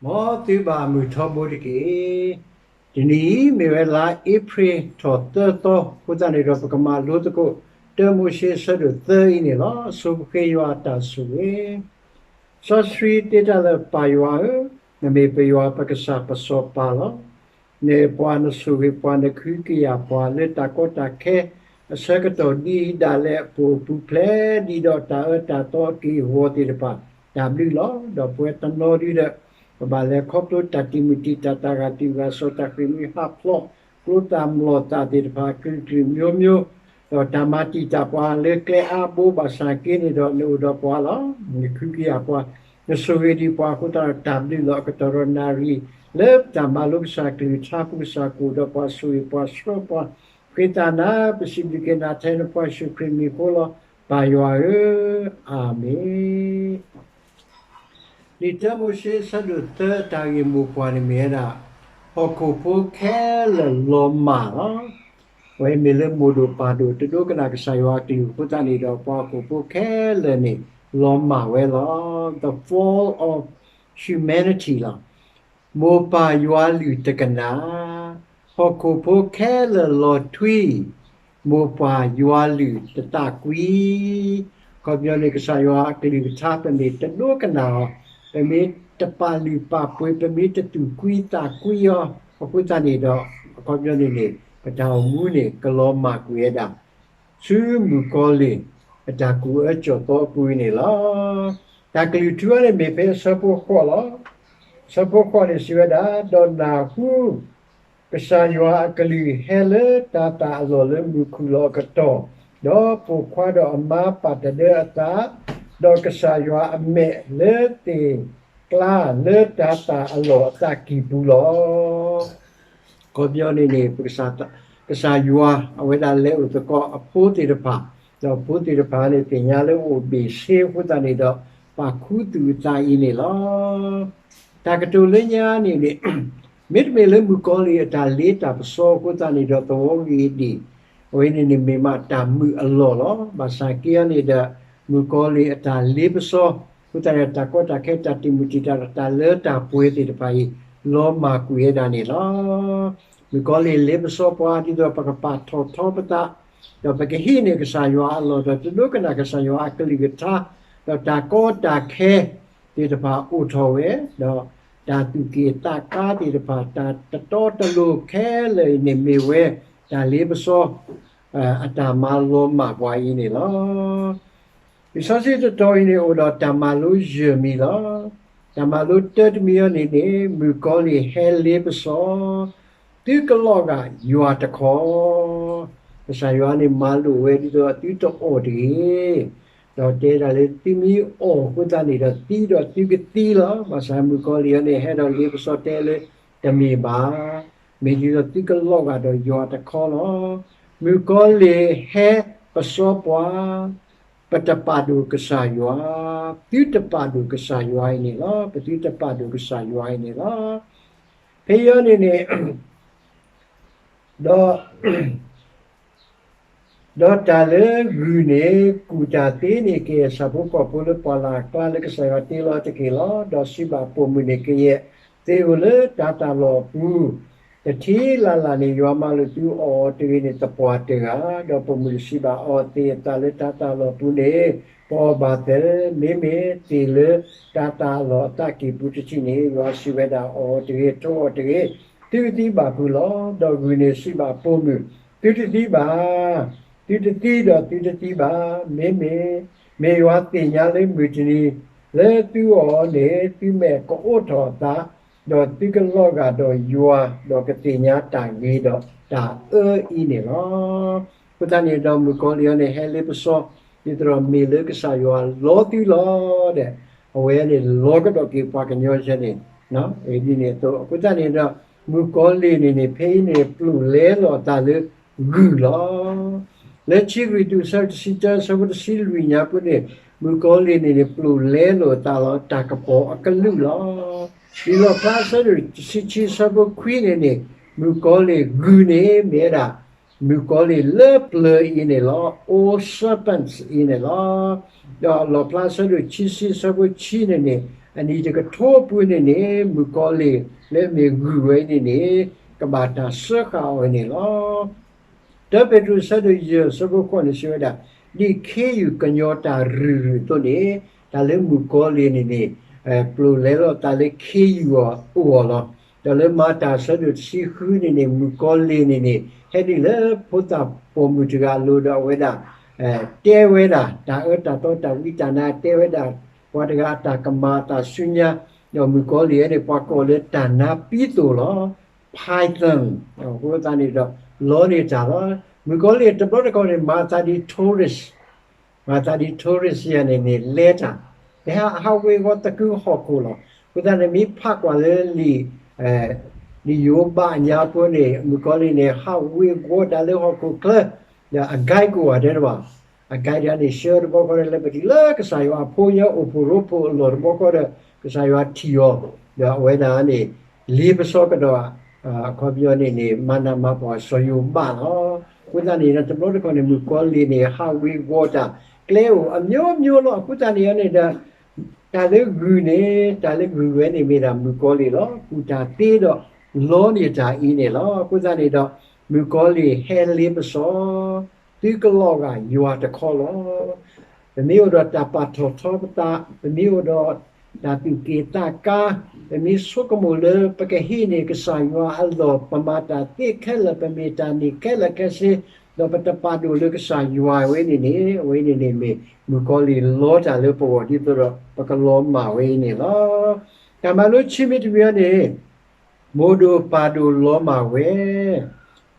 မ်သုဘၣ်မုာ်ထီဘိတက့ၢ်. တနံၤအံၤမ့ၢ်ဝဲလါအ့ဖြ့ၣ်ထီၣ်သၢသီအဃိသတးန့ၣ်ဒီး ပကမၤလိသကိး တၢမိၤၡ့အဆၢဒိၣ်သၢအံၤန့ၣ်လီၤ. ဆိပဃ့ယွၤအတၢ်ဆိၣ်ဂ့ၤ စီဆှံတဲတၢ်လၢ ပၢ်ယွၤဧၢ, နမ့ၢ်ပယွၤပကစၢ်ပစီၤပၤလီၤ. နအဲၣ်ပှၤ နဆိၣ်ဂ့ၤပှၤ နကဟုကယာ်ပှၤ လၢတၢ်ကီတၢ်ခဲအဆၢကတီၢ် ဒ်ဒၣ်လဲာ်အပိာ်အပူၤဖျဲး ဒ်ဒီးတၢ်အၢတၢ်သီအက့ၢ်အဂီၤသ့ၣ်တဖၣ် တၢ်ဘျုးလီၤ. ဒီးပဝဲတနီၤဒုဒီး ပဘၣ်လဲၤခီဖျိတၢ်တံာ်မုၢ်တံာ်တာ် တၢ်သးဂၤတုၤဂၤစီၤ တၢ်ဃ့ၢ်မှံဟးဖျိး ကျိသၣ်မျိာ်သၣ်သ့ၣ်တဖၣ် အကလုာ်ကလုာ်မျိုးမျိုး, ဒီးတၢ်မၤတံာ်တာ်ပှၤလၢကျဲအါဘိ ဘၣ်ဆၣ်က့န့ၣ်ဒီး နအိၣ်ဒီးပှၤလီၤ. နကဟုကယာ်ပှၤ, နဆိၣ်ဂ့ၤဒံးပှၤအဃိသတးဒီး တၢ်ဘျုးလီၤ. အကတီၢ်ဒီးနၣ်ရံၣ် လၢပတၢ်မၤလိကစၢ်ကလုၢ်ကထါပူၤ ကစၢ်ကအိၣ်ဒီးပှၤ ဆိၣ်ဂ့ၤပှၤဆှၢပှၤ, ဃ့သးနၤ ပစံးဘျုးက့ၤနၤထဲနဖိယ့ၣ်ၡူးခရံာ်မံၤအဃိလီၤ. ပၢ်ယွၤဧၢ, အၤမ့ၣ်. လံာ်တၢမိၤၡ့အဆၢဒိၣ်သၢ တၢ်ဂ့ၢ်မိၢ်ပှၢ်န့ၣ်မ့ၢ်ဝဲဒၣ် ဟီၣ်ခိၣ်ဖိခဲလၢာ်လီၤမၢ်လီၤ. အဝဲမ့ၢ်လၢမိၢ်ဒိၣ်ပၢ်ဒိၣ် တဒိကနၣ်ကစၢ်ယွၤအကလုၢ်အဃိသတးန့ၣ်ဒီး ပှၤဟီၣ်ခိၣ်ဖိခဲလၢာ်န့ၣ် လီၤမၢ်ဝဲလီၤ. The fall of humanity လီၤ. မိၢ်ပၢ်ယွၤလုၢ်တကနၣ်, ဟီၣ်ခိၣ်ဖိခဲလၢာ်လီၤထွံ, မိၢ်ပၢ်ယွၤလုၢ်တသးကွံ. အခီပညီန့ၣ် ကစၢ်ယွၤအကလုၢ်ကထါ ပမ့ၢ်တဒိကနၣ်အီၤ, ပမ့ၢ်တပာ်လုၢ်ပာ်ပှ့ၤ, ပမ့ၢ်တသူၣ်ကွံသးကွံအီၤအဃိသတးန့ၣ်ဒီး အခီပညီန့ၣ်န့ၣ် ပတၢ်အိၣ်မူန့ၣ် ကလီၤမၢ်ကွံာ်ဝဲဒၣ် ဆူမုၣ်ကီၤလံၢ် အတၢ်ကူၣ်အၢကၠီၣ်သီအပူၤအံၤန့ၣ်လီၤ. တၢ်ကလုၢ်ထူအံၤန့ၣ် မ့ၢ်ဖဲအဆၢဖိဃိးလီၤ. အဆၢဖိဃိးန့ၣ် စံးဝဲဒၣ်, ဒီးနၢ်ဟူ ကစၢ်ယွၤအကလုၢ်ဟဲလၢတၤသၣ်အလီၢ်လၢမုၢ်ခုၣ်လီၤအကတီၢ်, ဒီးပိာ်ခွါဒီးအမါပာ်တဒၢအသး, ဒီးကစၢ်ယွၤအမဲာ်လၢသ့ၣ်ကျါလၢတၤသၣ်အလီၢ်အသးကံၢ်ပူၤလီၤ. အခီပညီန့ၣ်န့ၣ် ပကစၢ်, ကစၢ်ယွၤ အဝဲဒၣ်လဲၤအိၣ်သကိးအဖိသ့ၣ်တဖၣ်, ဒီးအဖိသ့ၣ်တဖၣ်န့ၣ် သ့ၣ်ညါလၢအိၣ်ဘ့ၣ်ဆ့အဃိသတးန့ၣ်ဒီး ပာ်ခူသူၣ်အသးအံၤန့ၣ်လီၤ. တၢ်ကတိၤလၢညါန့ၣ်န့ၣ် မ့တမ့ၢ်လၢမုၣ်ကီၤလံၢ်အတၢ်လ့တၢ်ပစီအဃိသတးန့ၣ်ဒီး သဝီဂ့ၤဒံး, အဝဲန့ၣ်န့ၣ် မ့ၢ်မးတၢ်မုာ်အလီၢ်လီၤ. ဘၣ်ဆၣ်က့အံၤန့ၣ်ဒီး မုၣ်ကီၤလံၢ်အတၢ်လ့ပစီ အဃိသတးန့ၣ် တၢ်ကီတၢ်ခဲ တၢ်တံာ်မုၢ်တံာ်တာ် တၢ်လၢတၢ်ပှဲၤသ့ၣ်တဖၣ်အံၤ လီၤမၢ်ကွံာ်ဝဲဒၣ်န့ၣ်လီၤ. မုၣ်ကီၤလံၢ်လ့ပစီပှၤ ဒ်သိးပကပာ်ထီၣ်ထီပသး, ဒီးပကဟံးန့ၢ်ကစၢ်ယွၤအလီၢ် ဒီးတဒိကနၣ်ကစၢ်ယွၤအကလုၢ်ကထါ, ဒီးတၢ်ကီတၢ်ခဲသ့ၣ်တဖၣ်အိၣ်ထီၣ်ဝဲ, ဒီးတၢ်သူၣ်က့ၣ်သးကါသ့ၣ်တဖၣ် တၢ်တတီတလိၤခဲလၢာ်အံၤန့ၣ် မ့ၢ်ဝဲတၢ်လ့ပစီ အတၢ်မၤလီၤမၢ်ပှၤအံၤန့ၣ်လီၤ. လံာ်စီဆှံတတီၤအံၤန့ၣ် အိၣ်ဒီးတၢ်မၤလိယဲၢ်မံၤလီၤ. တၢ်မၤလိတၢတမံၤအံၤန့ၣ်န့ၣ် မုၣ်ကီၤလံၢ်ဟဲလ့ပစီ, သုကလီၤဂာ်ယွၤတခီ, ကစၢ်ယွၤန့ၣ်မၤလိာ်ဝဲဒ်သိး သုတအီၣ်တဂ့ၤ, ဒီးတဲဒၣ်လၢသုမ့ၢ်အီၣ်အဃိသတးန့ၣ်ဒီး သံဒီးသုကသံလီၤ. ဘၣ်ဆၣ်မုၣ်ကီၤလံၢ်အံၤန့ၣ် ဟဲဒီးလ့ပစီတဲလၢ တမ့ၢ်ဘၣ်, မ့ၢ်ဒ်သိးသုကလီၤဂာ်ဒီးယွၤတခီလီၤ. မုၣ်ကီၤလံၢ်ဟဲပစီပှၤ, ပတပာ်ဒိၣ်ကစၢ်ယွၤ, သုတပာ်ဒိၣ်ကစၢ်ယွၤအံၤန့ၣ်လီၤ. ပသုတပာ်ဒိၣ်ကစၢ်ယွၤအံၤန့ၣ်လီၤ. ဖဲအံၤန့ၣ်န့ၣ် ဒီး ဒီးတၢ်လၢဂုၢ်န့ၣ် ကူၣ်တၢ်သ့န့ၢ်က့ၤ ဆၣ်ဖိကီၢ်ဖိလၢပှၢ်လၢ်ကျါလၢကစၢ်ယွၤတ့လီၤတက့ၢ်လီၤ. ဒီးစံးဘၣ်ပိာ်မုၣ်န့ၣ် ကယဲၢ်သ့ၣ်ဧိၤလၢတၤသၣ်လီၢ်အပူၤ, တထံလၢ်လၢ်န့ၣ် ယွၤမၤလိာ်သုအီၣ်အီၤတဂ့ၤန့ၣ် သပှၢ်တဂၤ, ဒီးပိာ်မုၣ်စံးဘၣ်အီၤ, သ့ၣ်အသၣ်လၢတၤသၣ်လီၢ်ပူၤန့ၣ် ပအီၣ်ဘၣ်သၢ, မ့မ့ၢ်သ့ၣ်လၢတၤသၣ်လီၢ်အသးကံၢ်ပူၤတထံၣ်န့ၣ် ယွၤစံးဝဲဒၣ်အီၤတဂ့ၤ, ထိးအီၤတဂ့ၤ, သုကသံဘၣ်ဖုးလီၤ. ဒီးဂုၢ်န့ၣ်စံးဘၣ်ပိာ်မုၣ်, သုတသံဘၣ်, သုတသံဒီးသုတသံဘၣ်, မ့မ့ၢ်, မ့ၢ်ယွၤသ့ၣ်ညါလၢမုၢ်တနံၤ လၢသုအီၣ်အီၤန့ၣ် သုမဲာ်ကအိးထီၣ်အသး, ဒီးသုကလီၤဂာ်ဒီးယွၤ, ဒီးကသ့ၣ်ညါတၢ်ဂ့ၤဒီးတၢ်အၢအံၤန့ၣ်လီၤ. အဃိသတးန့ၣ်ဒီး မုၣ်ကီၤလံၢ်အံၤန့ၣ် ဟဲလ့ပစီ, ဒ်သိးဒီးမ့ၢ်လၢကစၢ်ယွၤလီသုလီၤဒီး အဝဲန့ၣ်လီကဒီးက့ၤပှၤကညီယဲန့ၣ်, ဒ်န့ၣ်အသိး အဃိသတးန့ၣ်ဒီး မုၣ်ကီၤလံၢ်န့ၣ်န့ၣ် ဖဲအံၤန့ၣ် ပျိာ်လဲလိာ်အသးလၢဂုၢ်လီၤ. လၢခံကရံၣ်သူး အဆၢတဆံတၢ အဆၢဖိတဆံလွံၢ်ညါပူၤန့ၣ် မုၣ်ကီၤလံၢ်န့ၣ်န့ၣ် ပျိာ်လဲလိာ်အသးလီၤ တၢ်ကပီၤအကလုာ်လီၤ. လံာ်လီၣ်ဖျါ အဆၢဒိၣ်တဆံခံ အဆၢဖိခွံန့ၣ်န့ၣ် မုၣ်ကီၤလံၢ်ဂုၢ်န့ၣ် မ့ၢ်ဝဲဒၣ် မုၣ်ကီၤလံၢ်လၢပျၢၤအံၤန့ၣ်လီၤ, old serpents အံၤန့ၣ်လီၤ. ဒီးလီၣ်ဖျါအဆၢဒိၣ်ခံဆံ အဆၢဖိခံန့ၣ်န့ၣ်, အနံၣ်တကထိအပူၤန့ၣ်န့ၣ် မုၣ်ကီၤလံၢ်လၢအမ့ၢ်ဂုၢ်ဝဲအံၤန့ၣ်န့ၣ် ကဘၣ်တၢ်စၢဃာ်အီၤန့ၣ်လီၤ. တၢပ့းတရူး အဆၢဒိၣ်ယဲၢ် အဆၢဖိဃိးန့ၣ် စံးဝဲဒၣ်, ဒ်ခ့ယုၢ်ကညီၤတၢ်ရုၢ်ရုၢ်အသိးန့ၣ်, တၢ်လၢမုၣ်ကီၤလံၢ်န့ၣ်န့ၣ် ပျိာ်လဲလီၤသးလၢခ့ယုၢ်အဂီၢ်လီၤ. ဒီးလၢမၤတၢ် အဆၢဒိၣ်တဆံဃုန့ၣ်န့ၣ် မုၣ်ကီၤလံၢ်န့ၣ်န့ၣ် ဟဲဒ်လၢဖိသၣ်ပိာ်မုၣ်တဂၤအလိၤဒီး အဝဲဒၣ် တဲဝဲဒၣ် တၢ်အၢတၢ်သီ တၢ်ဝံတၢ်နါ, တဲဝဲဒၣ် ပှၤတဂၤအတၢ်ကမၣ် အတၢ်ဆူညါ, ဒီးမုၣ်ကီၤလံၢ်န့ၣ် ပှၤကိးလၢတၢ်နါပံသိၣ်လီၤ, python. အဃိသတးန့ၣ်ဒီး လီန့ၢ်တၢ်လီၤ. မုၣ်ကီၤလံၢ်တဘျီတခီၣ်န့ၣ် မၤသးဒ် tourist, မၤသးဒ် tourist ယၤန့ၣ်န့ၣ် လဲၤတၢ်, ဟးဝ့ၤဝီၤသကုၤဟီၣ်ခိၣ်လီၤ. အဃိသတးန့ၣ် မ့ၢ်ဖးကွၢ်လၢလံာ် လံာ်ယိၤဘးအညါဖိန့ၣ် မုၣ်ကီၤလံၢ်န့ၣ် ဟးဝ့ၤဝီၤတၢ်လၢဟီၣ်ခိၣ်ချၢ, ဒီးအ guide ကိးဂၤဒဲးတဘၣ်, အ guide တဂၤန့ၣ် ဆှၢတဘျီဃီဒီး လဲၤပတုၤလၢကစၢ်ယွၤအဖိညၣ်အိၣ်ဖှိၣ်ရိဖှိၣ်အလီၢ်တဘျီဃီဒီး ကစၢ်ယွၤထံၣ်အီၤ, ဒီးအဝဲဒၣ်န့ၣ် လ့ပစီကဒီး အခီပညီန့ၣ်န့ၣ် မၤနးမၤဖှီၣ်စီၤယိၤဘးလီၤ. အဃိသတးန့ၣ် တဘျီတခီၣ်န့ၣ် မုၣ်ကီၤလံၢ်န့ၣ် ဟးဝ့ၤဝီၤတၢ် ကျဲအိၣ်အမျိုးမျိုးလီၤ. အဃိသတးန့ၣ်န့ၣ်ဒီး တၢ်လၢဂုၢ်န့ၣ် တၢ်လၢဂုၢ်ဝဲန့ၣ်မ့ၢ်ဒၣ်မုၣ်ကီၤလံၢ်လီၤ. ကူၣ်တၢ်သ့ဒီးလီန့ၢ်တၢ်အံၤန့ၣ်လီၤ. အဃိသတးန့ၣ်ဒီး မုၣ်ကီၤလံၢ်ဟဲလ့ပစီ သုကလီၤဂာ်ယွၤတခီလီၤ. ပမ့ၢ်အိၣ်ဒီးတၢ်ပာ်ထီၣ်ထီပသး, ပမ့ၢ်အိၣ်ဒီးတၢ်သူၣ်က့ၣ်သးကါ, ပမ့ၢ်ဆိကမိၣ်လၢပကဟံးန့ၢ်ကစၢ်ယွၤအလီၢ်, ပမၤတၢ်သ့ခဲလၢာ်, ပမ့ၢ်တၢ်န့ၢ်ခဲလၢာ်ခဲဆ့, ဒီးပတပာ်ဒိၣ်လၢကစၢ်ယွၤဝဲန့ၣ်န့ၣ်, အဝဲန့ၣ်န့ၣ်မ့ၢ် မုၣ်ကီၤလံၢ်လီတၢ်လၢပဂီၢ် ဒ်သိးဒီးပကလီၤမၢ်ဝဲအံၤန့ၣ်လီၤ. တၢ်မၤလိခံမံၤတမံၤအံၤန့ၣ် မိၢ်ဒိၣ်ပၢ်ဒိၣ်လီၤမၢ်ဝဲ,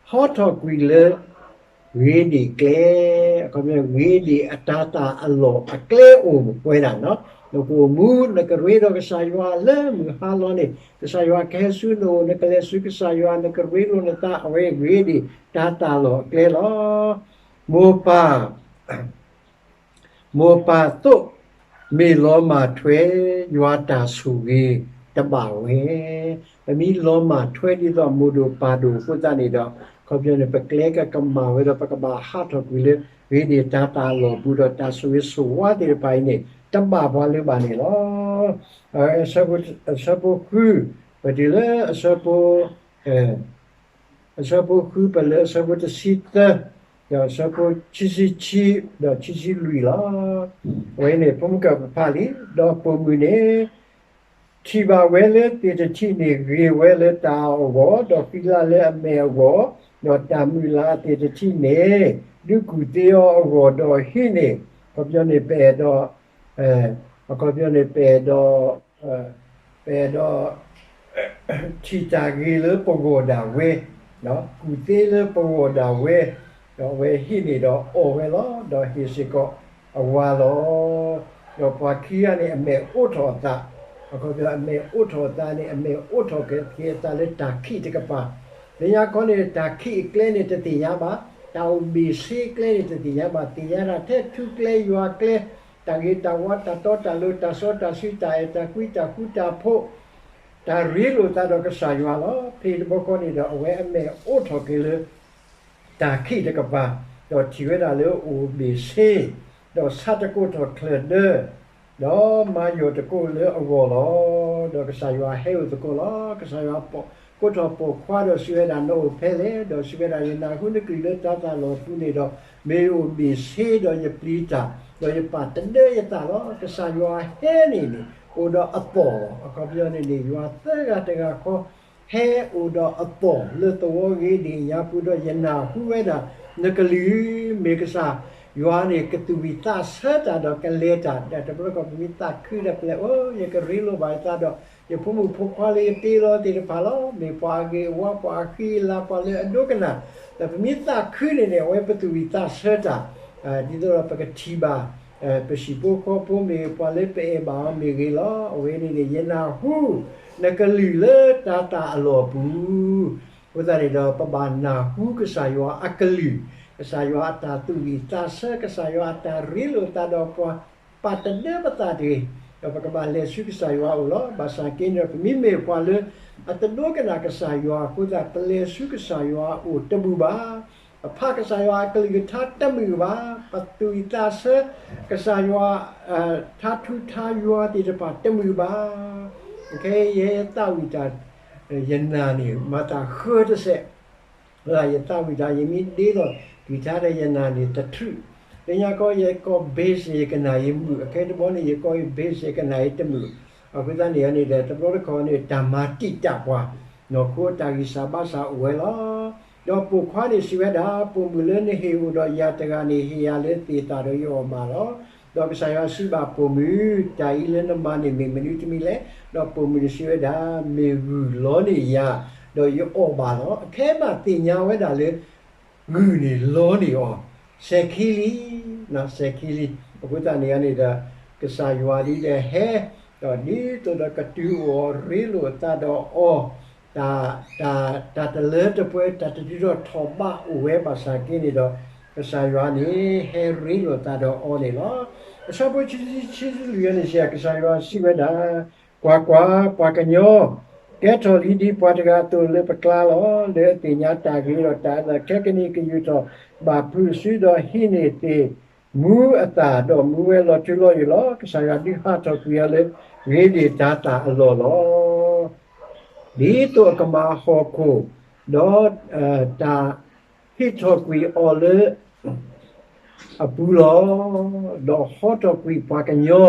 ဟီထီၣ်ကွံာ်လၢ ဂ့ၤဒံၣ်ကျဲ, အခီပညီ ဂ့ၤဒံၣ်အတၤသၣ်အလီၢ်အကျဲအိၣ်ဝဲဒၣ်န့ၣ်, နကအိၣ်မူ နကရ့ဒီးကစၢ်ယွၤလၢမုၢ်ဟါလီၤန့ၣ် ကစၢ်ယွၤကဟဲဆူနအိၣ် နကလဲၤဆူကစၢ်ယွၤ နကရ့လိာ်နသး အဝဲဂ့ၤဒံၣ်တၤသၣ်လီၢ်အကျဲလီၤ. မိၢ်ပၢ် မိၢ်ပၢ်သိး မ့ၢ်လီၤမၢ်ထွဲ ယွၤတၢ်ဆိၣ်ဂ့ၤတဘၣ်ဝဲ, ပမ့ၢ်လီၤမၢ်ထွဲဒ်သိးမိၢ်ဒိၣ်ပၢ်ဒိၣ်အဃိသတးန့ၣ်ဒီး အခီပညီန့ၣ် ပကျဲကကမၣ်ဝဲဒီး ပကဘၣ်ဟးထီၣ်ကွံာ်လၢ ဂ့ၤဒံၣ်တၤသၣ်အလီၢ်ပူၤဒီး တၢ်ဆိၣ်ဂ့ၤဆိၣ်ဝါသ့ၣ်တဖၣ်အံၤန့ၣ် တဘၣ်ပှၤလၢၤဘၣ်န့ၣ်လီၤ. အဆၢဖိဃု, ပတုၤလၢအဆၢဖိ အဆၢဖိဃု ပလၢအဆၢဖိတဆံသၢ, ဒီးအဆၢဖိခံဆံခံ ဒီးခံဆံလွံၢ်လီၤ. အဝဲန့ၣ် ဖိမုၣ်ကပဖးလံ, ဒီးပိာ်မုၣ်န့ၣ် ထံၣ်ဘၣ်ဝဲလၢသ့ၣ်တထံၣ်န့ၣ် ဂ့ၤဝဲလၢတၢ်အီၣ်အဂီၢ်, ဒီးဃံလၤလၢအမဲာ်အဂီၢ်, ဒီးတၢ်မုၢ်လၢ်အသ့ၣ်တထံၣ်န့ၣ် ဒုးကူၣ်သ့အီၤအဂီၢ်, ဒီးဟံးန့ၢ်, အခီပညီန့ၣ် ပအဲၣ်ဒိး အခီပညီန့ၣ် ပအဲၣ်ဒိး ပအဲၣ်ဒိး ထံၣ်တၢ်ဂ့ၤလၢပဂီၢ်ဒၣ်ဝဲ, ကူၣ်သ့လၢပဂီၢ်ဒၣ်ဝဲ, ဒီးအဝဲဟံးန့ၢ်ဒီးအီၣ်ဝဲလီၤ. ဒီးဟ့ၣ်စ့ၢ်ကီးအဝၤလီၤ. ဒီးပှၤခံဂၤန့ၣ် အမဲာ်အိးထီၣ်အသး, အခီပညီ အမဲာ်အိးထီၣ်အသးန့ၣ် အမဲာ်အိးထီၣ်က့ၤအသးလၢတၢ်ခံးတကပၤ. လၢညါခီန့ၣ် တၢ်ခံးအကျဲန့ၣ် တသ့ၣ်ညါဘၣ်, တၢ်အိၣ်ဘ့ၣ်ဆ့အကျဲန့ၣ် တသ့ၣ်ညါဘၣ်, သ့ၣ်ညါဒၣ်ထဲထူကျဲယွၤကျဲ, တၢ်ဂ့ၤတၢ်ဝါ တၢ်တီတၢ်လိၤ တၢ်စီတၢ်ဆှံ တၢ်အဲၣ်တၢ်ကွံ တၢ်ဃူတၢ်ဖိး တၢ်ရ့လိာ်သးဒီးကစၢ်ယွၤလီၤ. ဖဲတဘျီဃီန့ၣ်ဒီး အဝဲအမဲာ်အိးထီၣ်က့ၤလၢ တၢ်ခံးတကပၤ, ဒီးထံၣ်ဝဲဒၣ်လၢအိၣ်ဘ့ၣ်ဆ့, ဒီးဆါတကိးထီၣ်ချၢၣ်ဒၢ, ဒီးမၤယီၢ်တကိးလၢအဂီၢ်လီၤ. ဒီးကစၢ်ယွၤဟဲအိၣ်သကိးလီၤ. ကစၢ်ယွၤကိးထီၣ်ပိာ်ခွါဒီးစံးဝဲဒၣ် နအိၣ်ဖဲလဲၣ်, ဒီးစံးဝဲဒၣ် ယနၢ်ဟူနကလုၢ်လၢတၤသၣ်လီၢ်ပူၤန့ၣ်ဒီး မ့ၢ်ယအိၣ်ဘ့ၣ်ဆ့ဒီးယပျံၤတၢ်, ဒီးယပာ်တဒၢယသးလီၤ. ကစၢ်ယွၤဟဲန့ၣ်န့ၣ် အိၣ်ဒီးအသီၣ်လီၤ. အခီပညီန့ၣ်န့ၣ် ယွၤသၢဂၤတဂၤဃီ ဟဲအိၣ်ဒီးအသီၣ်လၢသဝီဂ့ၤဒံၣ်အညါပူၤဒီး ယနၢ်ဟူဝဲဒၣ် နကလုၢ် မ့ၢ်ကစၢ်ယွၤန့ၣ် ကသူၣ်ဝံၣ်သးဆၢတၢ်ဒီးကလဲၤတၢ်, ဒီးတဘျီဃီပမ့ၢ်သးခုဒီးပလဲၤ, အိ ယကရ့လိာ်ဘၣ်ယသးဒီး ယဖိမုၣ်ဖိခွါလၢယတ့လီၤသ့ၣ်တဖၣ်လီၤ. မ့ၢ်ပှၤအဂ့ၤအဝါ ပှၤအဃံအလၤ ပှၤလၢအဒိကနၣ်, ဒီးပမ့ၢ်သးခုန့ၣ်န့ၣ် အဝဲပသူၣ်ဝံၣ်သးဆၢတၢ်, ဒ်သိးဒီးပကထံၣ်ဘၣ် ပဟံၣ်ဖိဃီဖိမ့ၢ်ပှၤလၢပအဲၣ်ဘၣ်အီၤမ့ၢ်ဂ့ၤလီၤ. အဝဲန့ၣ်န့ၣ် ယနၢ်ဟူ နကလုၢ်လၢတၤသၣ်အလီၢ်ပူၤ, အဃိသတးန့ၣ်ဒီး ပဘၣ်နၢ်ဟူကစၢ်ယွၤအကလုၢ်, ကစၢ်ယွၤအတၢ်သူၣ်ဝံၣ်သးဆၢ, ကစၢ်ယွၤအတၢ်ရ့လိာ်သးဒီးပှၤ ပာ်တဒၢပသးတဂ့ၤ, ဒီးပကဘၣ်လဲၤဆူကစၢ်ယွၤအအိၣ်လီၤ. ဘၣ်ဆၣ်က့န့ၣ်ဒီး ပမ့မ့ၢ်ပှၤလၢအတဒိကနၣ်ကစၢ်ယွၤအဃိသတး ပလဲၤဆူကစၢ်ယွၤအအိၣ်တဘူၣ်ဘၣ်. ပဖးကစၢ်ယွၤအကလုၢ်ကထါတမုာ်ဘၣ်, ပသူၣ်ဝံၣ်သးဆၢကစၢ်ယွၤ ထါထူထါယွၤသ့ၣ်တဖၣ်တမုာ်ဘၣ်. ခဲအံၤယသးဝံၣ်တၢ်, ယနာ်န့ၣ် မၤသးဃၢတစဲး, ယသးဝံၣ်တၢ် ယမ့ၢ်ဒ့လီၤကွံာ်တၢ်ဒီးယနာ်န့ၣ်တထူၣ်, လၢညါခီယကီၢ်ဘ့စ့ၣ် ယကနၣ်ယမုာ်, အခဲတဘျီန့ၣ် ယကီၢ်ဘ့စ့ၣ်ကနၣ်ယတမုာ်, အဃိသတးန့ၣ်န့ၣ်ဒီး တဘျီတခီၣ်န့ၣ် တၢ်မၤတံာ်တာ်ပှၤ, နီၢ်ခိအတၢ်ဂံၢ်စၢ်ဘါစၢ်အိၣ်ဝဲလီၤ. ဒီးပိာ်ခွါန့ၣ်စံးဝဲဒၣ်, ပိာ်မုၣ်လၢနဟ့ၣ်အိၣ်ဒီးယၤတဂၤန့ၣ် ဟ့ၣ်ယၤလၢသ့ၣ်သၣ်ဒီးယအီၣ်ဘၣ်လီၤ. ဒီးကစၢ်ယွၤစံးဘၣ်ပိာ်မုၣ်, တၢ်အံၤလၢနမၤန့ၣ်မ့ၢ်မနုၤတမံၤလဲၣ်. ဒီးပိာ်မုၣ်န့ၣ်စံးဝဲဒၣ်, မ့ၢ်ဂုၢ်လီန့ၢ်ယၤ, ဒီးယအီၣ်ဘၣ်လီၤ. အခဲမးသ့ၣ်ညါဝဲဒၣ်လၢ ဂုၢ်န့ၣ်လီန့ၢ်အီၤ စဲၤခံလံ, စဲၤခံလံ. အဃိသတးန့ၣ်န့ၣ်ဒီး ကစၢ်ယွၤဒ်လဲၣ်ဟဲ, ဒီးဒ်သိးဒီးကတုၤအိၣ်အီၤ ရ့လိာ်အသးဒီးအီၤ, တၢ်, တၢ်တလၢတပှဲၤ တၢ်တဒုးထီၣ်ထီၣ်ဘးအိၣ်ဝဲဘၣ်ဆၣ်က့န့ၣ်ဒီး ကစၢ်ယွၤန့ၣ် ဟဲရ့လိာ်သးဒီးအီၤန့ၣ်လီၤ. အဆၢဖိခံဆံလွံၢ်န့ၣ်စံး ကစၢ်ယွၤစံးဝဲဒၣ်, ကွၢ်ကွၢ်, ပှၤကညီ ကဲထီၣ်လံဒ်ပှၤတဂၤအသိးလၢပကျါလီၤ. လၢအသ့ၣ်ညါတၢ်ဂ့ၤဒီးတၢ်အၢၣ်လီၤခဲကနံၣ် ကယူာ်ထီၣ်ဘၣ်ဖုးစုဒီးဟံးန့ၢ်သ့ၣ်မူအသၣ်, ဒီးမူဝဲလီၤထူလီၤယိာ်လီၤ. ကစၢ်ယွၤဒုးဟးထီၣ်ကွံာ်အီၤလၢ ဂ့ၤဒ့ၣ်တၤသၣ်အလီၢ်လီၤ. ဒ်သိးအကမၤဟီၣ်ခိၣ်, ဒီး, တၢ်ဟ့ၣ်ထီၣ်ကွံာ်အီၤလၢ အပူၤလီၤ. ဒီးဟီထီၣ်ကွံာ်ပှၤကညီ,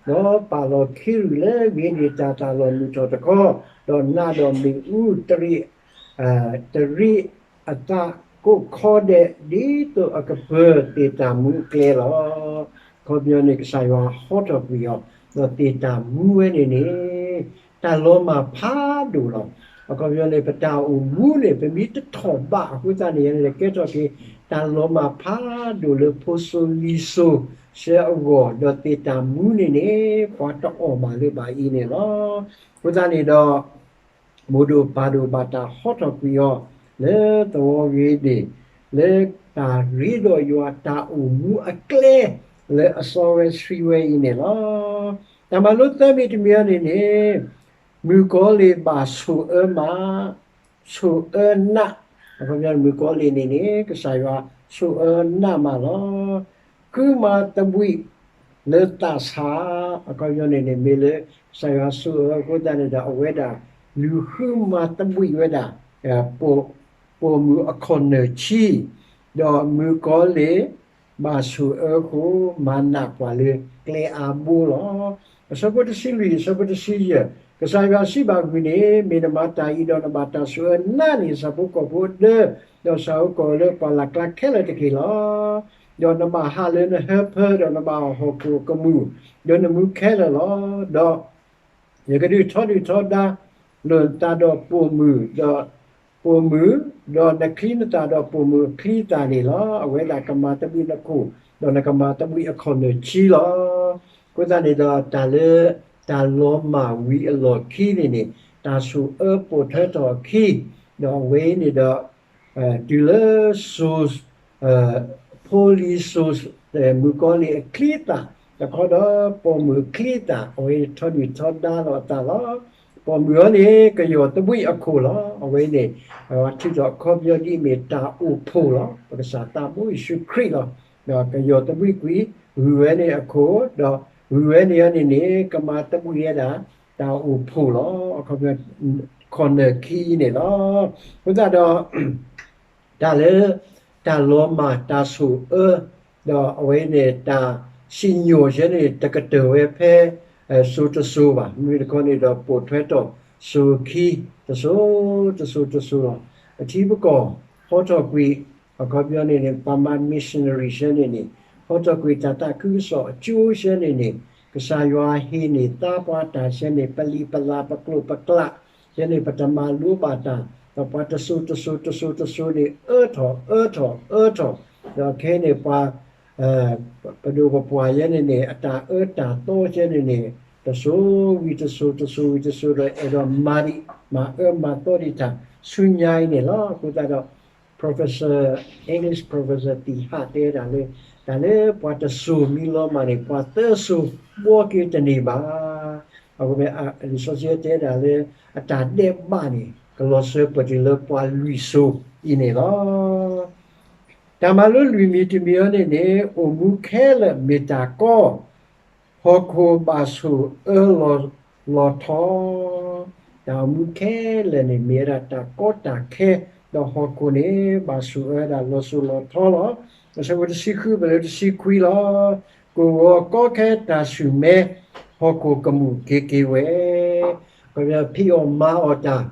ဒီးပာ်လီၤခ့ရူၢ်လၢဂ့ၤဒ့ၣ်တၤသၣ်အလီၢ်မုၢ်ထီၣ်တခီ, ဒီးနးဒီးမ့ၣ်အူတရံး, တရံးအသးကိးခီဒဲး ဒ်သိးအကပၢၤသ့ၣ်တၢ်မူအကျဲလီၤ. အခီပညီန့ၣ် ကစၢ်ယွၤဟီထီၣ်ကွံာ်အီၤ, ဒီးသ့ၣ်တၢ်မူဝဲန့ၣ်န့ၣ် တၢ်လီၤမၢ်ဖးဒိၣ်လီၤ. အခီပညီန့ၣ် ပတၢ်အိၣ်မူန့ၣ် ပမ့ၢ်တထီၣ်ဘးအဃိသတးန့ၣ် ယကဲထီၣ်က့ၤ တၢ်လီၤမၢ်ဖးဒိၣ်လၢဖိစိၤလံၤစိၤဆၢအဂီၢ်, ဒီးသ့ၣ်တၢ်မူန့ၣ်န့ၣ် ပှၤတအီၣ်မးလၢၤဘၣ်အံၤန့ၣ်လီၤ. အဃိသတးန့ၣ်ဒီး မိၢ်ဒိၣ်ပၢ်ဒိၣ်ဘၣ်တၢ်ဟီထီၣ်ကွံာ်အီၤ လၢသဝီဂ့ၤဒ့ၣ်, လၢတၢ်ရ့ဒီးယွၤတၢ်အိၣ်မူအကျဲ လၢအစီဝဲဆှံဝဲအံၤန့ၣ်လီၤ. တၢ်မၤလိသၢမံၤတမံၤအံၤန့ၣ်န့ၣ် မုၣ်ကီၤလံၢ်ဘၣ်ဆိၣ်အၢမး, ဆိၣ်အၢနး, အခီပညီန့ၣ်မုၣ်ကီၤလံၢ်န့ၣ်န့ၣ် ကစၢ်ယွၤဆိၣ်အၢနးမးလီၤ. ဃုမၤသဘှံးလၢသးဆး, အခီပညီန့ၣ်န့ၣ် မ့ၢ်လၢကစၢ်ယွၤဆိၣ်အၢအဃိသတးန့ၣ်ဒီး အဝဲဒၣ်လူၤဃုမၤသဘှံးဝဲဒၣ် ပိာ်မုၣ်အခီၣ်နၢၣ်ဆံ, ဒီးမုၣ်ကီၤလံၢ် ဘၣ်ဆိၣ်အၢဃိ မၤနးပှၤလၢကျဲအါဘိလီၤ. အဆၢဖိတဆံလွံၢ် အဆၢဖိတဆံယဲၢ်, ကစၢ်ယွၤစံးဘၣ်ဂုၢ်န့ၣ်, မ့ၢ်နမၤတၢ်အံၤဒီးနဘၣ်တၢ်ဆိၣ်အၢနးန့ၢ်ဆၣ်ဖိကီၢ်ဖိအဒၢ, ဒီးဆၣ်ဖိကီၢ်ဖိလၢပှၢ်လၢ်ကျါခဲလၢာ်တက့ၢ်လီၤ. ဒီးနဘၣ်ဟးလၢနဟၢဖၢ ဒီးနဘၣ်အီၣ်ဟီၣ်ခိၣ်အကမူၣ်, ဒီးနမူခဲလၢာ်လီၤ. ဒီး ယကဒုးထီဒုၣ်ထီဒါလိာ်နသးဒီးပိာ်မုၣ်, ဒီးပိာ်မုၣ်, ဒီးနချံနသၣ်ဒီးပိာ်မုၣ်အချံအသၣ်န့ၣ်လီၤ. အဝဲဒၣ်ကမၤသဘှံးနခိၣ်, ဒီးနကမၤသဘှံးအခီၣ်နၢၣ်ဆံလီၤ. အဃိသတးန့ၣ်ဒီး တၢ်လၢတၢ်လီၤမၢ်ဝံၤအလီၢ်ခံန့ၣ်န့ၣ် တၢ်ဆိၣ်အၢပိာ်ထွဲထီၣ်အခံ, ဒီးအဝဲအံၤန့ၣ်ဒီး တုၤလၢ ဖိလံၤစိၤ, မုၣ်ကီၤလံၢ်အချံအသၣ်, တခီဒီးပိာ်မုၣ်အချံအသၣ်, အဝဲထီဒုၣ်ထီဒါလိာ်အသးလီၤ. ပိာ်မုၣ်အံၤန့ၣ် ကယီၢ်သဘှံးအခိၣ်လီၤ. အဝဲန့ၣ် ထုးထီၣ်အခီပညီဒ်အမ့ၢ်တၢ်အိၣ်ဖှိၣ်လီၤ. ပကစၢ်သးဘိယ့ၣ်ၡူးခရံာ်လီၤ. ဒီးကယီၢ်သဘှံးကွံာ် ဂုၢ်ဝဲန့ၣ်အခိၣ်, ဒီးဂုၢ်ဝဲန့ၣ်အံၤန့ၣ်န့ၣ် ကမၤသဘှံးဝဲဒၣ် တၢ်အိၣ်ဖှိၣ်လီၤ. အခီပညီ ခီၣ်နၢၣ်ခံအံၤန့ၣ်လီၤ. အဃိသတးဒီး တၢ်လၢ တၢ်လီၤမၢ်တၢ်ဆိၣ်အၢ, ဒီးအဝဲန့ၣ် တၢ်စံၣ်ညီၣ်ယဲန့ၣ် တကတၢၢ်ဝဲဖဲ စိၤတစိၤဘၣ်. မ့မ့ၢ်တခီန့ၣ်ဒီး ပိာ်ထွဲထီၣ်စိၤခံ တစိၤ တစိၤ တစိၤလီၤ. အထံပကီၢ် ဟီထီၣ်ကွံာ် အခီပညီန့ၣ်န့ၣ် ပှၤမၤ missionary ယဲန့ၣ်န့ၣ် ဟီထီၣ်ကွံာ်တၢ်သးခုကစီၣ်အကၠိယဲန့ၣ်န့ၣ် ကစၢ်ယွၤဟ့ၣ်န့ၢ်သါပှၤတၢ်ယဲန့ၣ် ပလံာ်ပလၤပကျိာ်ပကျး ယဲန့ၣ် ပတမၤလိဘၣ်တၢ်, ဒီးပှၤတစိၤတစိၤတစိၤတစိၤန့ၣ် အၢထီၣ် အၢထီၣ် အၢထီၣ်, ဒီးခဲအံၤန့ၣ် ပှၤ ပဒိၣ်ပပှၢ်ယဲန့ၣ်န့ၣ် အတၢ်အၢတၢ်သီယဲန့ၣ်န့ၣ် တစိၤဝံၤတစိၤ တစိၤဝံၤတစိၤဒီး အဲၣ်ဒိးမၤဒံး မၤအၢမၤသီဒံးတၢ်ဆူညါအံၤန့ၣ်လီၤ. အဃိသတးဒီး professor, English professor သ့ၣ်ဟးတဲဝဲဒၣ်လၢ တၢ်လၢပှၤတစိၤမ့ၢ်လီၤမၢ်န့ၣ် ပှၤသၢစိၤဘှီက့ၤတန့ၢ်ဘၣ်. အဃိ လံာ်စီဆှံတဲဝဲဒၣ်လၢ အတၢ်ဒဲးဘးန့ၣ် ကလီၤစၢၤပတြၢၤလၢပှၤလွံၢ်စိၤအံၤန့ၣ်လီၤ. တၢ်မၤလိလွံၢ်မံၤတမံၤအံၤန့ၣ်န့ၣ် အိၣ်မူခဲလၢာ်မ့ၢ်တၢ်ကီ, ဟီၣ်ခိၣ်ဘၣ်ဆိၣ်အၢလီၤထီ, တၢ်အိၣ်မူခဲလၢာ်န့ၣ် မ့ၢ်ဝဲဒၣ်တၢ်ကီတၢ်ခဲ, ဒီးဟီၣ်ခိၣ်န့ၣ် ဘၣ်ဆိၣ်အၢဝဲဒၣ်လီၤစိၤလီၤထီလီၤ. အဆၢဖိတဆံဃုပၢၢ်လၢတဆံခွံလီၤ. ကအိၣ်ဂီၤကီခဲတၢ်ဆူၣ်မဲ, ဟီၣ်ခိၣ်ကမူၣ်က့ၤက့ၤဝဲ, ကဖံးအီၣ်မၤအီၣ်တၢ်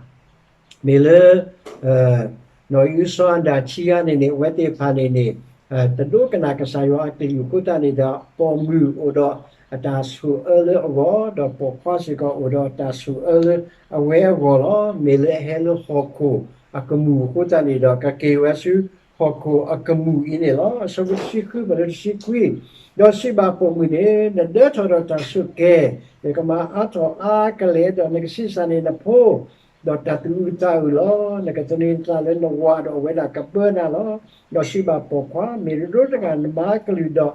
မ့ၢ်လၢ နီၢ်အံၣ်အုစီၤအၤဒၣ်ခံဂၤန့ၣ်န့ၣ် အဝဲသ့ၣ်တဖၣ်န့ၣ်န့ၣ် တဒိကနၣ်ကစၢ်ယွၤအကလုၢ်အဃိသတးန့ၣ်ဒီး ပိာ်မုၣ်အိၣ်ဒီးအတၢ်ဆိၣ်အၢလၢအဂီၢ်, ဒီးပိာ်ခွါစ့ၢ်ကီးအိၣ်ဒီးအတၢ်ဆိၣ်အၢလၢအဝဲအဂီၢ်လီၤ. မ့ၢ်လၢအဟဲလၢဟီၣ်ခိၣ်အကမူၣ်အဃိသတးန့ၣ်ဒီး ကက့ၤဝဲဆူဟီၣ်ခိၣ်အကမူၣ်အံၤန့ၣ်လီၤ. အဆၢဖိတဆံဃုပၢၢ်လၢတဆံခွံ, ဒီးစံးဘၣ်ပိာ်မုၣ်န့ၣ်, နဒၢထီၣ်ဒီးတၢ်ဆိးက့, ယကမၤအါထီၣ်အါကလဲာ်, ဒီးနကဆံးစၢ်န့ၢ်နဖိ ဒီးတၢ်သူၣ်အုးသးအုးလီၤ. နကသန့ၤနသးလၢနဝၤဒီးအဝဲဒၣ်ကဘၢနၤလီၤ. ဒီးစံးဘၣ်ပိာ်ခွါ, မ့ၢ်တဒိတဂၤနမၤအကလုၢ်ဒီး,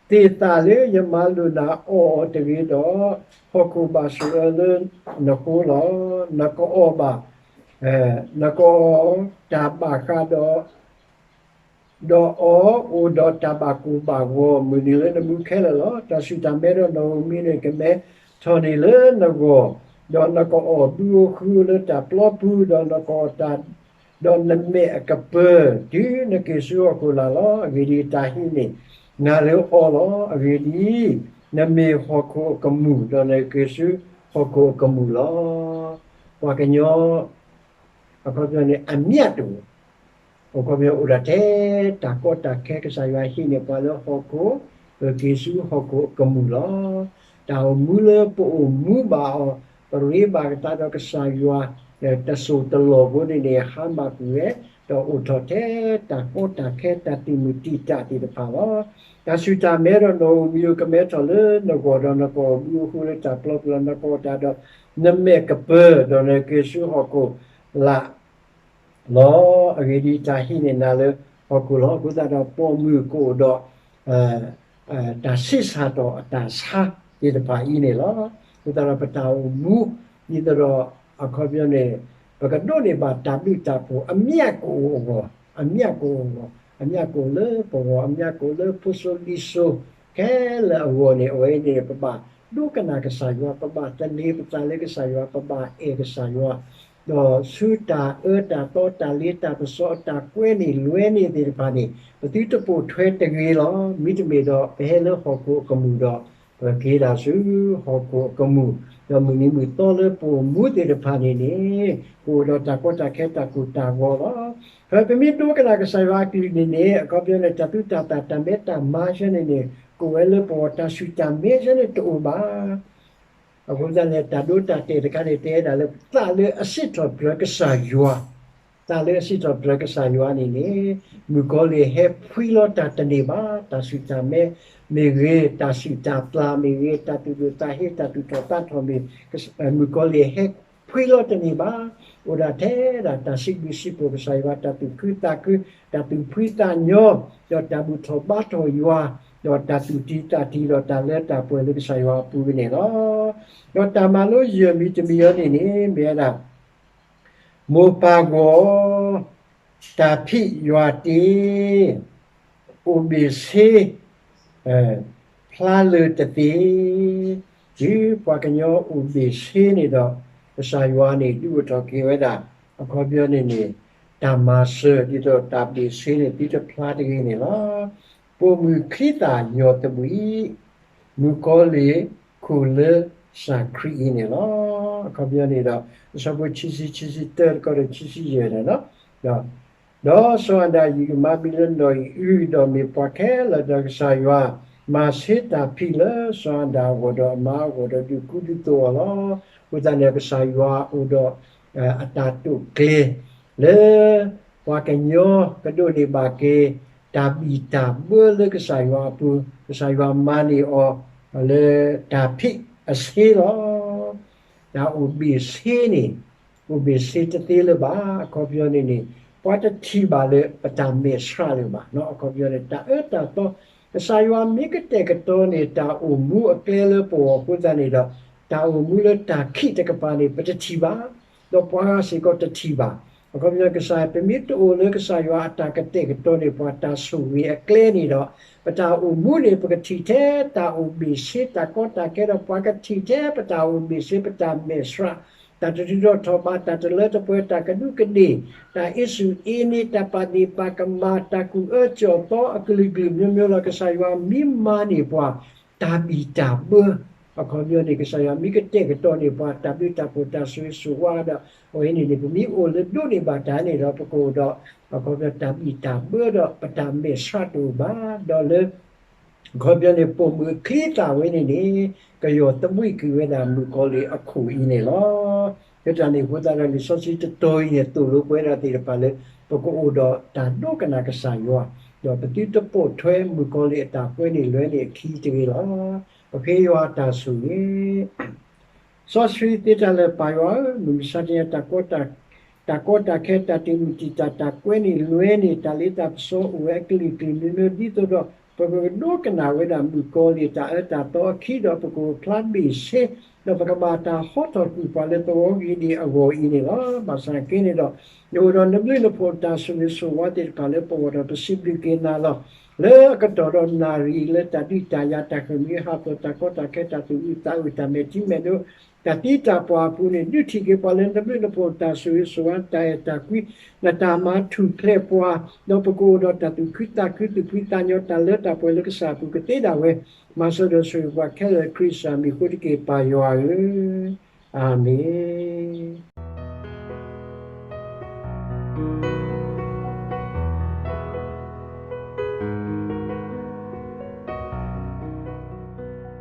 သ့ၣ်သၣ်လၢယမၤလိာ်နၤအီၣ်အီၤတဂ့ၤဒီး, ဟီၣ်ခိၣ်ဘၣ်ဆိၣ်အၢလၢနဃိလီၤ. နကအီၣ်ဘၣ်, နကအီၣ်တၢ်ဘၣ်ဃးဒီး ဒီးအီၤအိၣ်ဒီးတၢ်ဘၣ်ကိၢ်ဘၣ်ဂီၤ မုၢ်နံၤလၢနမူခဲလၢာ်လီၤ. တၢ်ဆူၣ်တၢ်မဲဒီးနီၣ်ဧိၤမံၤန့ၣ် ကမဲထီၣ်န့ၢ်လၢနဂီၢ်, ဒီးနကအီၣ်ဘုဧိၤဃုဧိၤလၢတၢ်ပျီပူၤ, ဒီးနကအီၣ်တၢ် ဒီးနမဲာ်အကပၢၤ တုၤနက့ၤဆူဟီၣ်ခိၣ်လာ်လီၤ. အဂ့ၢ်ဒ်အံၤ, တၢ်ဟံးန့ၢ်နၤလၢအီလီၤ. အဂ့ၢ်ဒ်အံၤ, နမ့ၢ်ဟီၣ်ခိၣ်အကမူၣ်, ဒီးနက့ၤဆူဟီၣ်ခိၣ်အကမူၣ်လီၤ. ပှၤကညီ အခီပညီန့ၣ် အမျးတအိၣ်, အခီပညီအိၣ်ဒၣ်ထဲတၢ်ကီတၢ်ခဲ ကစၢ်ယွၤဟံးန့ၢ်ပှၤလၢဟီၣ်ခိၣ်, ပက့ၤဆူဟီၣ်ခိၣ်အကမူၣ်လီၤ. တၢ်အိၣ်မူလၢပအိၣ်မူဘၣ်အီၤ, ပရ့ဘၣ်ကသးဒီးကစၢ်ယွၤ တစိၢ်တလီၢ်ဖိန့ၣ်န့ၣ် ဟါမၢ်ကွံာ်ဝဲ, ဒီးအိၣ်ထီၣ်ထဲတၢ်ကီတၢ်ခဲ တၢ်တံာ်မုၢ်တံာ်တာ်သ့ၣ်တဖၣ်လီၤ. တၢ်ဆူၣ်တၢ်မဲဒီးနီၣ်ဧိၤမံၤဧိၤ ကမဲထီၣ်လၢနဂီၢ်, ဒီးနကအီၣ်ဘုဧိၤဃုဧိၤလၢတၢ်ပျီပူၤလီၤ. နကအီၣ်တၢ်ဒီးနမဲာ်ကပၢၤ, ဒီးနက့ၤဆူဟီၣ်ခိၣ်လာ် လီၤ. အဂ့ၢ်ဒ်အံၤ, တၢ်ဟံးန့ၢ်နၤလၢဟီၣ်ခိၣ်လီၤ. အဃိသတးဒီး ပိာ်မုၣ်ကအိၣ်ဒီး တၢ်ဆံးစၢ်ထီၣ်အတၢ်ဆါသ့ၣ်တဖၣ်အံၤန့ၣ်လီၤ. အဃိသတးဒီး ပတၢ်အိၣ်မူ ဒ်သိးဒီး အခီပညီန့ၣ် ပကဒိးန့ၢ်ဘၣ်တၢ်ဘျုးတၢ်ဖှိၣ် အမျးကအိၣ်အဂီၢ်, အမျးကအိၣ်အဂီၢ်, အမျးကအိၣ်လၢပဂီၢ်, အမျးကအိၣ်လၢဖိစိၤလံၤစိၤ ခဲလၢာ်အဂီၢ်န့ၣ် အဝဲအံၤန့ၣ် ပဘၣ်ဒိကနၣ်ကစၢ်ယွၤ, ပဘၣ်သန့ၤပသးလၢကစၢ်ယွၤ, ပဘၣ်အဲၣ်ကစၢ်ယွၤ, ဒီးဆူတၢ်အၢတၢ်သီ တၢ်လ့တၢ်ပစီ တၢ်ကွဲန့ၢ်လွဲန့ၢ်သ့ၣ်တဖၣ်န့ၣ် ပသုတပိာ်ထွဲတဂ့ၤလီၤ. မ့တမ့ၢ်ဒီး ပဟဲလၢဟီၣ်ခိၣ်အကမူၣ်ဒီး ပက့ၤဒၣ်ဆူဟီၣ်ခိၣ်အကမူၣ်, ဒီးမုၢ်နံၤမုၢ်သီလၢပအိၣ်မူသ့ၣ်တဖၣ်န့ၣ်န့ၣ် ကအိၣ်ဒီးတၢ်ကီတၢ်ခဲ တၢ်ကိၢ်တၢ်ဂီၤလီၤ. ဖဲပမ့ၢ်ဒိကနၣ်ကစၢ်ယွၤအကလုၢ်န့ၣ်န့ၣ် အခီပညီန့ၣ် တၢ်သူတၢ်သၣ် တၢ်မဲတၢ်မါဆၢန့ၣ်န့ၣ် ကအိၣ်ဝဲလၢပဂီၢ်, တၢ်ဆူၣ်တၢ်မဲဆၢန့ၣ်တအိၣ်ဘၣ်. အဃိသတးန့ၣ် တၢ်ဒိတၢ်တဲာ်တခါန့ၣ် တဲဒၣ်လၢသးလၢအစံးထီၣ်ပတြၢၤကစၢ်ယွၤ, သးလၢအစံးထီၣ်ပတြၢၤကစၢ်ယွၤန့ၣ်န့ၣ် မုၣ်ကီၤလံၢ်ဟဲဖှံလီၤတၢ်တန့ၢ်ဘၣ်. တၢ်ဆူၣ်တၢ်မဲမ့ၢ်ဂ့ၤ, တၢ်ဆူၣ်တၢ်ပျၢ်မ့ၢ်ဂ့ၤ, တၢ်သူၣ်ဒိၣ်သးဟ့, တၢ်သူၣ်ထီၣ်သးထီၣ်မ့ၢ်, မုၣ်ကီၤလံၢ်ဟဲဖှံလီၤတန့ၢ်ဘၣ်. အိၣ်ဒၣ်ထဲဒၣ်တၢ်စံးဘျုးစံးဖှိၣ်ကစၢ်ယွၤ, တၢ်သူၣ်ခုသးခု, တၢ်သူၣ်ဖှံသးညီ, ဒီးတၢ်ဘူၣ်ထီၣ်ဘါထီၣ်ယွၤ, ဒီးတၢ်သူၣ်တံၤသးတံၤ ဒီးတၢ်လၢတၢ်ပှဲၤလၢကစၢ်ယွၤအပူၤန့ၣ်လီၤ. ဒီးတၢ်မၤလိယဲၢ်မံၤတမံၤအံၤန့ၣ်န့ၣ် မ့ၢ်ဝဲဒၣ် မိၢ်ပၢ်ဂီၢ်, တၢ်ဖံးယွၤတ့, အိၣ်ဘ့ၣ်ဆ့, ဖျါလၢတသ့, တုၤပှၤကညီအိၣ်ဘ့ၣ်ဆ့န့ၣ်ဒီး ကစၢ်ယွၤန့ၣ် ဒုးအိၣ်ထီၣ်က့ၤဝဲဒၣ် အခီပညီန့ၣ်န့ၣ် တၢ်မၤစၢၤ ဒ်သိးတၢ်ဘ့ၣ်ဆ့န့ၣ် သုတဖျါတဂ့ၤန့ၣ်လီၤ. ပိာ်မုၣ်ချံသၣ်ယီၢ်သဘှံး, မုၣ်ကီၤလံၢ်ခိၣ်လၢစၢ်ခရံာ်အံၤန့ၣ်လီၤ. အခီပညီန့ၣ်ဒီး အဆၢဖိခံဆံ, ခံဆံတၢတခီဒီး ခံဆံယဲၢ်န့ၣ်လီၤ. ဒီးစီၤအၤဒၣ်ယံာ်မါဘံလၢနီၢ်အံၣ်အု ဒီးမ့ၢ်ပှၤခဲလၢာ်ဒီးကစၢ်ယွၤ မၤဆ့တၢ်ဖံးလၢစီၤအၤဒၣ်အဂီၢ်ဒီးအမါအဂီၢ်ဒီးဒုးကူဒုးသိးအီၤလီၤ. အဃိသတးန့ၣ် ကစၢ်ယွၤအိၣ်ဒီး အတၢ်တိာ်ကျဲၤ လၢ ပှၤကညီကဒိးန့ၢ်ဘၣ်က့ၤ တၢ်ဘံၣ်တၢ်ဘၢလၢကစၢ်ယွၤအပူၤ, ကစၢ်ယွၤမၤန့ၢ်အီၤလၢတၢ်ဖံးအဆ့လီၤ. တၢ်အိၣ်ဘ့ၣ်ဆ့န့ၣ် အိၣ်ဘ့ၣ်ဆ့တသ့လၢၤဘၣ်. အခီပညီန့ၣ်န့ၣ် ပှၤတထံၣ်ဘၣ်လၢပတၢ်မဲာ်ဆှးလၢၤဘၣ်. အခီပညီန့ၣ် တၢ်အၢတၢ်သီ ကစၢ်ယွၤမ့ၢ်ကတဲာ်ကတီၤန့ၢ် တၢ်အိၣ်မူအကျဲလၢပဂီၢ်အဃိသတးန့ၣ်ဒီး တၢ်အိၣ်မူလၢတၢ်ခံးတကပၤန့ၣ် ပတထံၣ်ဘၣ်, ဒီးပှၤဂၤစ့ၢ်ကီးတထံၣ်ဘၣ်. အခီပညီကစၢ် ပမ့ၢ်တအိၣ်လၢကစၢ်ယွၤအတၢ်ကတဲာ်ကတီၤန့ၢ်ပှၤတၢ်ဆိၣ်ဂ့ၤအကျဲန့ၣ်ဒီး ပတၢ်အိၣ်မူန့ၣ် ပကထံၣ်ထဲတၢ်အိၣ်ဘ့ၣ်ဆ့ တၢ်ကီတၢ်ခဲဒီး ပှၤကထံၣ်ထဲပတၢ်အိၣ်ဘ့ၣ်ဆ့ ပတၢ်မဲာ်ဆှး, တၢ်တဒုးထီၣ်ထီၣ်ဘး, တၢ်တလၢတပှဲၤ, တၢ်ကဒူးကဒ့ၣ်, တၢ်အ့စူၢ်အ့န့ၣ်, တၢ်ပာ်ဒ့ၣ်ပာ်ကမၣ်, တၢ်ကူၣ်အၢကူၣ်သီအကလုာ်ကလုာ် မျိုးမျိုးလီၤ. ကစၢ်ယွၤမ့ၢ်မၤန့ၢ်ပှၤ တၢ်ဘံၣ်တၢ်ဘၢ အခီပညီန့ၣ် ကစၢ်ယွၤမ့ၢ်ကတဲာ်ကတီၤန့ၢ်ပှၤ တၢ်ဘျုးတၢ်ဖှိၣ် တၢ်ဆိၣ်ဂ့ၤဆိၣ်ဝါဒီး အဝဲန့ၣ်န့ၣ် ပမ့ၢ်အိၣ်လၢဒိးန့ၢ်ဘၣ်တၢ်န့ၣ်ဒီး ပကအိၣ်ဒီး အခီပညီ တၢ်ဘံၣ်တၢ်ဘၢဒီး ပတၢ်မဲာ်ဆှးတအိၣ်ဘၣ် ဒီးလၢ အခီပညီန့ၣ် ပိာ်မုၣ်အချံအသၣ်ဝဲန့ၣ်န့ၣ် ကယီၢ်သဘှံးကွံာ်ဝဲဒၣ်မုၣ်ကီၤလံၢ်အခိၣ်အံၤန့ၣ်လီၤ. လၢတၢ်န့ၣ်အဃိသတးဒီး လံာ်စီဆှံတတီၤအံၤန့ၣ် သိၣ်လိပဝဲဒၣ်သ့ၣ်တဖၣ်လၢ ပကအိၣ်ဒီးတၢ်ဒိကနၣ်ကစၢ်ယွၤ ဒီးပသုတပိာ်ထွဲမုၣ်ကီၤလံၢ်အတၢ်ကွဲန့ၢ်လွဲန့ၢ်အခံတဂ့ၤလီၤ. ပဃ့ယွၤတၢ်ဆိၣ်ဂ့ၤ စီဆှံသ့တၢ်လၢပၢ်ယွၤဧၢ, မုၢ်မဆါတနံၤ တၢ်ကီတၢ်ခဲ တၢ်တံာ်မုၢ်တံာ်တာ် တၢ်ကွဲန့ၢ်လွဲန့ၢ် တၢ်လ့တၢ်ပစီအိၣ်ဝဲအကလုာ်ကလုာ်မျိုးမျိုး ဒ်သိးဒီး ပကဒိကနၣ်ဝဲဒၣ်မုၣ်ကီၤလံၢ်တၢ်အၢတၢ်သီအခံဒီး ပကအိၣ်ဖျါဘ့ၣ်ဆ့ ဒီးပကမၤတၢ်ဟီထီၣ်ကွံာ်ပှၤလၢသဝီဂ့ၤဒံးအဂီၢ်အံၤန့ၣ်လီၤ. ဘၣ်ဆၣ်က့န့ၣ်ဒီး ယအိၣ်ဒီးနဘျုးနဖှိၣ်တၢ်ဆိၣ်ဂ့ၤဆိၣ်ဝါသ့ၣ်တဖၣ်လၢပဂီၢ်ဒီး ပစံးဘျုးက့ၤနၤလီၤ. လၢအကတီၢ်ဒီးနၣ်ရံၣ်လၢတၢ်ဒုးတၢ်ယၤ တၢ်ဃ့ၢ်မှံဟးဖျိး တၢ်ကီတၢ်ခဲ တၢ်သူၣ်အုးသးအုး တၢ်မဲာ်ထံမဲာ်နိ တၢ်သံတၢ်ပှၢ်အပူၤန့ၣ် ဒုးထံၣ်က့ၤပှၤလၢနဘျုးနဖှိၣ်တၢ်ဆိၣ်ဂ့ၤဆိၣ်ဝါ တၢ်အဲၣ်တၢ်ကွံ နတၢ်မၤထူၣ်ဖျဲးပှၤ ဒီးပကအိၣ်ဒီးတၢ်သူၣ်ခုသးခု သူၣ်ဖှံသးညီ တၢ်လၢတၢ်ပှဲၤလၢကစၢ်အပူၤကသ့ဒၣ်ဝဲ မၤစၢၤဒီးဆိၣ်ဂ့ၤပှၤခဲလၢာ်ခရံာ်စၢ်မံၤအဃိတက့ၢ် ပၢ်ယွၤဧၢ, အၤမ့ၣ်.